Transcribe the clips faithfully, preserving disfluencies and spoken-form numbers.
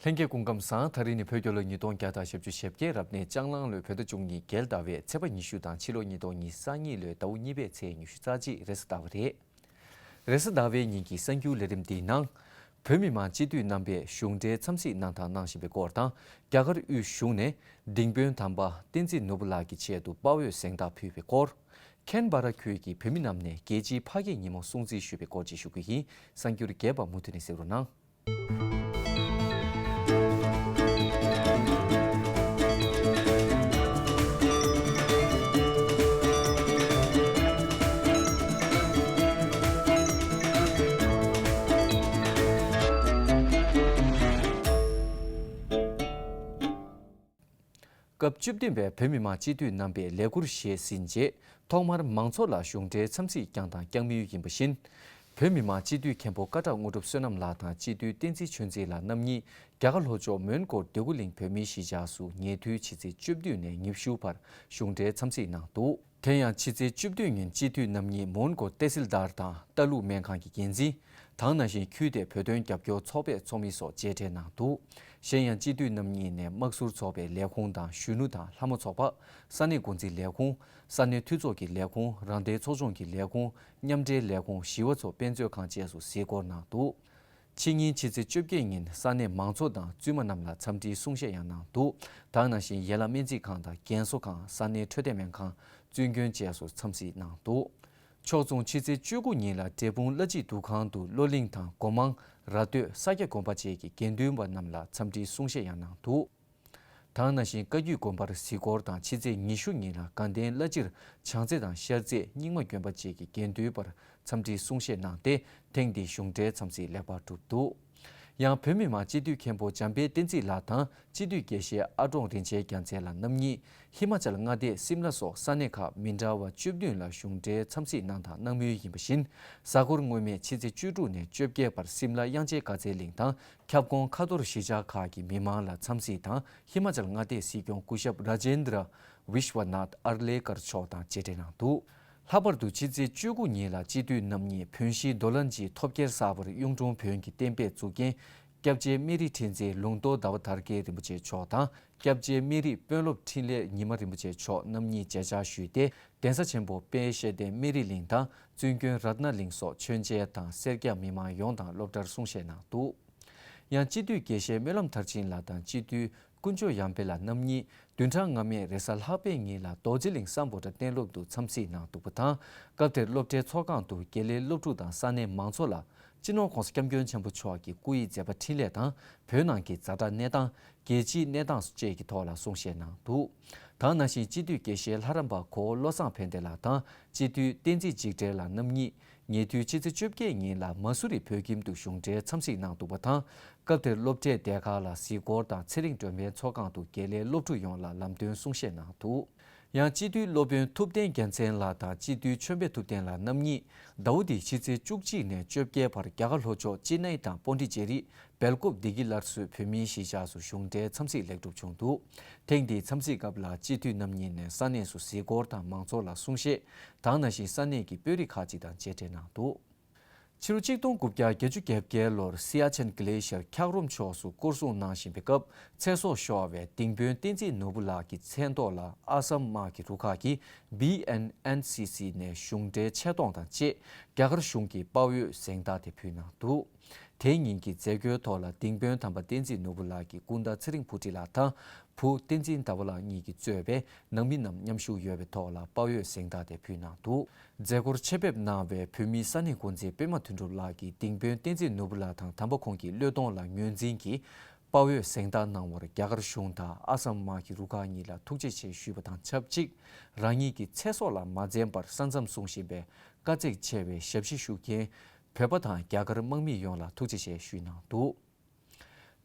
ལྷན་རྒྱས་སྐུ་ཁམས་བཟང་། ད་རིང་ནི་བོད་རྒྱལ་ལོ་ཉིས་སྟོང་བརྒྱ་དང་བཞི་བཅུ་ཞེ་བརྒྱད། རབ་གནས་ལྕགས་གླང་ལོའི་བོད་ཟླ་བཅུ་གཉིས་རྒྱལ་ཟླ་བའི་ཚེས་པ་ཉི་ཤུ་དང་ཕྱི་ལོ་ཉིས་སྟོང་ཉི་ཤུ་རྩ་གཉིས་ལོའི་ཟླ་བ་གཉིས་པའི་ཚེས་ཉི་ཤུ་རྩ་གཅིག་རེས་གཟའ་ཟླ་བ་རེད། རེས་གཟའ་ཟླ་བའི་ཉིན་གྱི་གསར་འགྱུར་ལས་རིམ་འདིའི་ནང་། བོད་མི་མང་སྤྱི་འཐུས་རྣམ་པས་གཞུང་འབྲེལ་འཚམས་གཟིགས་གནང་དང་གནང་བཞིན་པའི་སྐོར་དང་། རྒྱ་གར་དབུས་གཞུང་ནས་ལྡིང་དཔོན་དམ་པ་བསྟན་འཛིན་ནོར་བུ་ལགས་ཀྱི་ཆེད་དུ་དཔའ་བོས་གཟེངས་རྟགས་ཕུལ་བའི་སྐོར། ཁེན་བྷ་ར་ཁུལ་གྱི་བོད་མི་རྣམས་ནས་རྒྱལ་སྤྱིའི་ཕ་སྐད་ཉིན་མོ་སྲུང་བརྩི་ཞུས་པའི་སྐོར་བཅས་ཞུ་རྒྱུ་ཡིན། གསར་འགྱུར་རྒྱས་པ་མུ་མཐུད་ནས་གསན་རོགས་གནང་། སྐབས་བཅུ་བདུན་པའི་བོད་མི་མང་སྤྱི་འཐུས་རྣམ་པས་ལས་འཁུར་བཞེས་ཟིན་རྗེས། ཐོག་མར་མང་ཚོགས་ལ་གཞུང་འབྲེལ་འཚམས་གཟིགས་བསྐྱངས་དང་བསྐྱང་མུས་ཡིན་པ་བཞིན། བོད་མི་མང་སྤྱི་འཐུས་མཁན་པོ་ཀ་བྲག་དངོས་གྲུབ་བསོད་ནམས་ལགས་དང་སྤྱི་འཐུས་བསྟན་འཛིན་ཆོས་འཛིན་ལགས་རྣམ་གཉིས་རྒྱ་གར་ལྷོ་ཕྱོགས་མོན་གྷོ་འདོད་རྒུ་གླིང་བོད་མིའི་གཞིས་ཆགས་སུ་ཉེ་དུས་ཕྱི་ཚེས་བཅུ་བདུན་ནས་ཉི་ཤུ་བར་གཞུང་འབྲེལ་འཚམས་གཟིགས་གནང་འདུག་དེ་ཡང་ཕྱི་ཚེས་བཅུ་བདུན་ཉིན་སྤྱི་འཐུས་རྣམ་གཉིས་མོན་གྷོ་ཏེ་སིལ་དར་དང་ལྟ་ལུགས་སྨན་ཁང་གི་འགན་འཛིན། དེ་ནང་བཞིན་ཁུལ་དེའི་བོད་དོན་རྒྱབ་སྐྱོར་ཚོགས་པའི་ཚོགས་མི་སོགས་མཇལ་འཕྲད་གནང་འདུག་གཞན་ཡང་སྤྱི་འཐུས་རྣམ་གཉིས་ནས་དམག་ཟུར་ཚོགས་པའི་ལས་ཁུངས་དང་གཞོན་ནུ་དང་ལྷ་མོ་ཚོགས་པ། ས་གནས་འགོ་འཛིན་ལས་ཁུངས། ས་གནས་འཐུས་ཚོགས་ཀྱི་ལས་ཁུངས། རང་བདེན་ཚོགས་ཆུང་གི་ལས་ཁུངས། མཉམ་འབྲེལ་ལས་ཁུངས། ཞི་བ་འཚོ་དཔེ་མཛོད་ཁང་བཅས་སུ་གཟིགས་སྐོར་གནང་འདུག་ཕྱི་ཉིན་ཕྱི་ཚེས་བཅོ་བརྒྱད་ཉིན་ས་གནས་མང་ཚོགས་དང་བཙུན་མ་རྣམས་ལ་འཚམས་འདྲིའི་གསུང་བཤད་ཡང་གནང་འདུག་དེ་ནང་བཞིན་ཡན་ལག་སྨན་རྩིས་ཁང་དང་རྒན་གསོ་ཁང་། ས་གནས་འཕྲོད་བསྟེན་སྨན་ཁང་། བཙུན་དགོན་བཅས་སུ་འཚམས་གཟིགས་གནང་འདུག་ཕྱོགས་མཚུངས་ཕྱི་ཚེས་བཅུ་དགུ་ཉིན་ལ་འབྲས་སྤུངས་བླ་སྤྱི་འདུ་ཁང་དུ་བློ་གླིང་དང་སྒོ་མང་། ར་སྟོད། ས་སྐྱ་དགོན་པ་བཅས་ཀྱི་དགེ་འདུན་པ་རྣམས་ལ་འཚམས་འདྲིའི་གསུང་བཤད་ཡང་གནང་འདུག་དེ་ནང་བཞིན་བཀའ་བརྒྱུད་དགོན་པར་གཟིགས་སྐོར་དང་ཕྱི་ཚེས་ཉི་ཤུ་ཉིན་ལ་དགའ་ལྡན་བླ་སྤྱིར་བྱང་རྩེ་དང་ཤར་རྩེ་རྙིང་མ་དགོན་པ་བཅས་ཀྱི་དགེ་འདུན་པར་འཚམས་འདྲིའི་གསུང་བཤད་གནང་སྟེ། ཐེངས་འདིའི་གཞུང་འབྲེལ་འཚམས་གཟིགས་ལེགས་པར་གྲུབ་འདུག་ཡང་བོད་མི་མང་སྤྱི་འཐུས་མཁན་པོ་འཇམ་དཔལ་བསྟན་འཛིན་ལགས་དང་སྤྱི་འཐུས་དགེ་བཤེས་ཨ་ཀྲོང་རིན་ཆེན་རྒྱལ་མཚན་ལགས་རྣམ་གཉིས་ཧི་མ་ཅལ་མངའ་སྡེ་སིམ་ལ་སོགས་ས་གནས་ཁག་མི་འདྲ་བ་བཅུ་བདུན་ལ་གཞུང་འབྲེལ་འཚམས་གཟིགས་གནང་དང་གནང་མུས་ཡིན་པ་བཞིན། གཟའ་འཁོར་སྔོན་མའི་ཕྱི་ཚེས་བཅུ་དྲུག་ནས་བཅོ་བརྒྱད་བར་སིམ་ལ་དབྱངས་ཅན་དགའ་ཚལ་གླིང་དང་ཁྱབ་ཁོངས་ཁ་ཐོར་གཞིས་ཆགས་ཁག་གི་མི་མང་ལ་འཚམས་གཟིགས་དང་ཧི་མ་ཅལ་མངའ་སྡེའི་སྲིད་སྐྱོང་སྐུ་ཞབས་ར་ཇེན་དྲ་བིཤ་ཝ་ནཱཐ་ཨར་ལེ་ཀར་མཆོག་དང་མཇལ་འཕྲད་གནང་འདུག་ལྷག་པར་དུ་ཕྱི་ཚེས་བཅུ་དགུ་ཉིན་ལ་སྤྱི་འཐུས་རྣམ་གཉིས་བོན་གཤིས་རྡོ་ལ་འཇིའི་ཐོབ་སྐལ་གསར་པར་གཡུང་དྲུང་བོན་གྱི་བསྟན་པའི་གཙུག་རྒྱན་སྐྱབས་རྗེ་སྨན་རི་ཁྲི་འཛིན་ལུང་རྟོགས་ཟླ་བ་དར་རྒྱས་རིན་པོ་ཆེ་མཆོག་དང་སྐྱབས་རྗེ་སྨན་རི་དཔོན་སློབ་འཕྲིན་ལས་ཉི་མ་རིན་པོ་ཆེ་མཆོག་རྣམ་གཉིས་མཇལ་བཅར་ཞུས་ཏེ། གདན་ས་ཆེན་པོ་དཔལ་ཤེར་ལྡན་སྨན་རི་གླིང་དང་བཙུན་དགོན་རཏྣ་གླིང་སོགས་མཆོད་མཇལ་དང་སེར་སྐྱ་མི་མང་ཡོངས་དང་སློབ་གྲྭར་གསུང་བཤད་གནང་འདུག་ཡང་སྤྱི་འཐུས་དགེ་བཤེས་སྨོན་ལམ་མཐར་ཕྱིན་ལགས་དང་སྤྱི་འཐུས་དཀོན་མཆོག་ཡར་འཕེལ་ལགས་རྣམ་གཉིས་བདུན་ཕྲག་སྔ་མའི་རེས་གཟའ་ལྷག་པའི་ཉིན་ལ་རྡོ་རྗེ་གླིང་སམ་བྷོ་ཊ་གཏན་སློབ་ཏུ་འཚམས་གཟིགས་གནང་འདུག་པ་དང་། སྐབས་དེར་སློབ་གྲྭའི་ཚོགས་ཁང་དུ་དགེ་ལས་སློབ་ཕྲུག་དང་ས་གནས་མང་ཚོགས་ལ་སྤྱི་ནོར་༸གོང་ས་༸སྐྱབས་མགོན་ཆེན་པོ་མཆོག་གི་སྐུ་ཡི་མཛད་པ་འཕྲིན་ལས་དང་བོད་ནང་གི་ཛ་དྲག་གནས་སྟངས། རྒྱལ་སྤྱིའི་གནས་སྟངས་བཅས་ཀྱི་ཐོག་ལ་གསུང་བཤད་གནང་འདུག་དེ་ནང་བཞིན་སྤྱི་འཐུས་དགེ་བཤེས་ལྷ་རམས་པ་གོ་བོ་བློ་བཟང་ཕན་བདེ་ལགས་དང་སྤྱི་འཐུས་བསྟན་འཛིན་འཇིགས་བྲལ་ལགས་རྣམ་གཉིས་ཉེ་དུས་ཕྱི་ཚེས་བཅོ་བརྒྱད་ཉིན་ལ་མ་སུ་རི་བོད་ཁྱིམ་དུ་གཞུང་འབྲེལ་འཚམས་གཟིགས་གནང་འདུག་པ་དང་། སྐབས་དེར་སློབ་གྲྭའི་སྡེ་ཁག་ལ་གཟིགས་སྐོར་དང་ཚེ་རིང་སྒྲོལ་མའི་ཚོགས་ཁང་དུ་དགེ་ལས་སློབ་ཕྲུག་ཡོངས་ལ་ལམ་སྟོན་གསུང་བཤད་གནང་འདུག་ཡང་སྤྱི་འཐུས་སློབ་དཔོན་ཐུབ་བསྟན་རྒྱལ་མཚན་ལགས་དང་སྤྱི་འཐུས་ཆོས་འཕེལ་ཐུབ་བསྟན་ལགས་རྣམ་གཉིས་ཟླ་བ་འདིའི་ཕྱི་ཚེས་བཅུ་གཅིག་ནས་བཅོ་བརྒྱད་བར་རྒྱ་གར་ལྷོ་ཕྱོགས་ཅི་ནའི་དང་པོན་ཌི་ཅེ་རི། སྦེལ་ཀོབ་བདེ་སྐྱིད་སླར་གསོའི་བོད་མིའི་གཞིས་ཆགས་སུ་གཞུང་འབྲེལ་འཚམས་གཟིགས་ལེགས་གྲུབ་བྱུང་འདུག་ཐེངས་འདིའི་འཚམས་གཟིགས་སྐབས་ལ་སྤྱི་འཐུས་རྣམ་གཉིས་ནས་ས་གནས་སུ་གཟིགས་སྐོར་དང་མང་ཚོགས་ལ་གསུང་བཤད། དེ་ནང་བཞིན་ས་གནས་ཀྱི་དཔོན་རིགས་ཁག་ཅིག་དང་མཇལ་འཕྲད་གནང་འདུག་ཕྱི་ལོ་གཅིག་སྟོང་དགུ་བརྒྱ་བརྒྱད་ཅུ་གྱ་བརྒྱད་ལོར་སི་ཡ་ཆན་གི་ལེ་ཤར་འཁྱགས་རོམ་ཕྱོགས་སུ་སྐོར་སྲུང་གནང་བཞིན་པའི་སྐབས་ཚེ་སྲོག་ཤོར་བའི་ལྡིང་དཔོན་བསྟན་འཛིན་ནོར་བུ་ལགས་ཀྱི་མཚན་ཐོག་ལ་ཨ་སམ་དམག་གི་རུ་ཁག་གི་བི་ཨེན་ཨེན་སི་སི་ནས་གཞུང་འབྲེལ་ཆེ་མཐོང་དང་བཅས་རྒྱ་གར་གཞུང་གི་དཔའ་བོའི་གཟེངས་རྟགས་དེ་ཕུལ་གནང་འདུག་དེ་ཉིན་གྱི་མཛད་སྒོའི་ཐོག་ལ་ལྡིང་དཔོན་དམ་པ་བསྟན་འཛིན་ནོར་བུ་ལགས་ཀྱི་སྐུ་ཟླ་ཚེ་རིང་བུ་ཁྲིད་ལགས་དང་བུ་བསྟན་འཛིན་ཟླ་བ་ལགས་གཉིས་ཀྱིས་གཙོས་པའི་ནང་མི་རྣམས་མཉམ་ཞུགས་ཡོད་པའི་ཐོག་ལ་དཔའ་བོའི་གཟེངས་རྟགས་དེ་ཕུལ་གནང་འདུག་མཛད་སྒོར་ཆེད་ཕེབས་གནང་བའི་བོད་མིའི་ས་གནས་འགོ་འཛིན་པད་མ་དོན་གྲུབ་ལགས་ཀྱིས་ལྡིང་དཔོན་བསྟན་འཛིན་ནོར་བུ་ལགས་དང་དམ་པ་ཁོང་གི་བློས་གཏོང་ལ་ངོས་འཛིན་གྱིས་དཔའ་བོའི་གཟེངས་རྟགས་གནང་བར་རྒྱ་གར་གཞུང་དང་ཨ་སམ་དམག་གི་རུ་ཁག་གཉིས་ལ་ཐུགས་རྗེ་ཆེ་ཞུས་པ་དང་ཆབས་ཅིག་རང་ཉིད་ཀྱི་ཚེ་སྲོག་ལ་མ་འཛེམས་པར་ས་མཚམས་སྲུང་བཞིན་པའི་དཀའ་ཚེགས་ཆེ་བའི་ཞབས་ཕྱི་ཞུ་མཁན་བོད་པ་དང་རྒྱ་གར་དམག་མི་ཡོངས་ལ་ཐུགས་རྗེ་ཆེ་ཞུས་གནང་འདུག་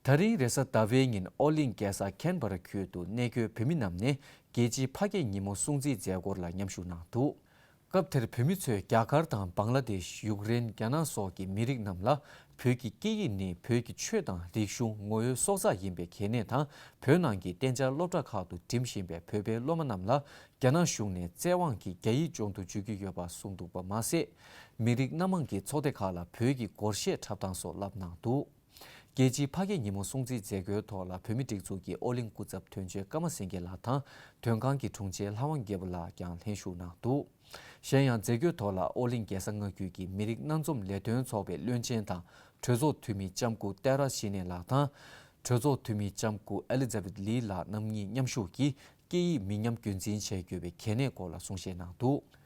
ད་རིང་རེས་གཟའ་ཟླ་བའི་ཉིན་ཨོ་གླིང་རྒྱལ་ས་ཁེན་བྷ་ར་ཁུལ་དུ་གནས་འཁོད་བོད་མི་རྣམས་ནས་རྒྱལ་སྤྱིའི་ཕ་སྐད་ཉིན་མོ་སྲུང་བརྩིའི་མཛད་སྒོར་ལ་མཉམ་ཞུགས་གནང་འདུག་སྐབས་དེར་བོད་མི་ཚོས་རྒྱ་གར་དང་བང་ལ་དེཤ། ཡུཀ་རེན། རྒྱ་ནག་སོགས་ཀྱི་མི་རིགས་རྣམས་ལ་བོད་ཀྱི་སྐད་ཡིག་ནི་བོད་ཀྱི་ཆོས་དང་རིག་གཞུང་ངོ་བོའི་སྲོག་རྩ་ཡིན་པའི་གལ་གནད་དང་། བོད་ནང་གི་གཏན་འཇགས་སློབ་གྲྭ་ཁག་ཏུ་འགྲིམ་བཞིན་པའི་བོད་པའི་སློབ་མ་རྣམས་ལ་རྒྱ་ནག་གཞུང་ནས་བཙན་དབང་གིས་རྒྱ་ཡིག་སྦྱོང་དུ་འཇུག་གི་ཡོད་པ་གསུངས་འདུག་པ་མ་ཟད། མི་རིགས་སྣ་མང་གི་ཚོགས་སྡེ་ཁག་ལ་བོད་ཀྱི་སྒོར་གཞས་འཁྲབ་སྟངས་སོགས་བསླབ་གནང་འདུག་རྒྱལ་སྤྱིའི་ཕ་སྐད་ཉིན་མོ་སྲུང་བརྩིའི་མཛད་སྒོའི་ཐོག་ལ་བོད་མིའི་སྒྲིག་འཛུགས་ཀྱི་ཨོ་གླིང་སྐུ་ཚབ་དོན་གཅོད་ཀརྨ་སེང་གེ་ལགས་དང་། དོན་ཁང་གི་དྲུང་ཆེ་ལྷ་དབང་རྒྱལ་པོ་ལགས་ཀྱང་ལྷན་ཞུགས་གནང་འདུག་གཞན་ཡང་མཛད་སྒོའི་ཐོག་ལ་ཨོ་གླིང་རྒྱལ་ས་མངའ་ཁུལ་གྱི་མི་རིགས་སྣ་འཛོམས་ལས་དོན་ཚོགས་པའི་བློན་ཆེན་དང་གྲོས་ཚོགས་འཐུས་མི་ལྕམ་སྐུ་ཏེ་ར་ཤི་ནེ་ལགས་དང་། གྲོས་ཚོགས་འཐུས་མི་ལྕམ་སྐུ་ཨེ་ལི་ཛ་བེད་ལི་ལགས་རྣམ་གཉིས་མཉམ་ཞུགས་ཀྱིས་སྐད་ཡིག་མི་ཉམས་རྒྱུན་འཛིན་བྱེད་དགོས་པའི་གལ་གནད་སྐོར་ལ་གསུང་བཤད་གནང་འདུག་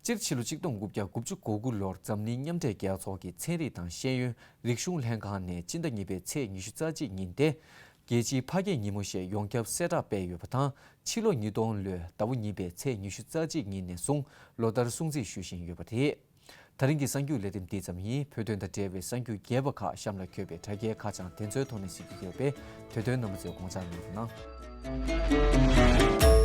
སྤྱིར་ཕྱི་ལོ་ཆིག་སྟོང་དགུ་བརྒྱ་དགུ་བཅུ་གོ་དགུ་ལོར་འཛམ་གླིང་མཉམ་འབྲེལ་རྒྱལ་ཚོགས་ཀྱི་ཚན་རིག་དང་ཤེས་ཡོན་རིག་གཞུང་ལྷན་ཁང་ནས་སྤྱི་ཟླ་གཉིས་པའི་ཚེས་ཉི་ཤུ་རྩ་གཅིག་ཉིན་ཏེ། རྒྱལ་སྤྱིའི་ཕ་སྐད་ཉིན་མོ་ཞེས་ཡོངས་ཁྱབ་གསལ་བསྒྲགས་སྤེལ་ཡོད་པ་དང་། ཕྱི་ལོ་ཉིས་སྟོང་ལོའི་ཟླ་བ་གཉིས་པའི་ཚེས་ཉི་ཤུ་རྩ་གཅིག་ཉིན་ནས་བཟུང་ལོ་ལྟར་སྲུང་བརྩི་ཞུ་བཞིན་ཡོད་པ་རེད། ད་རིང་གི་གསར་འགྱུར་ལས་རིམ་འདི་ཙམ་ཡིན། བོད་དོན་དང་འབྲེལ་བའི་གསར་འགྱུར་རྒྱས་པ་ཁག་གཤམ་ལ་འཁོད་པའི་དྲ་རྒྱའི་ཁ་བྱང་དེ་ཚོའི་ཐོག་ནས་གཟིགས་རྒྱུ་ཡོད་པས། དེ་དོན་རྣམ་པ་ཚོས་དགོངས་འཇགས་གནང་རོགས་གནང་།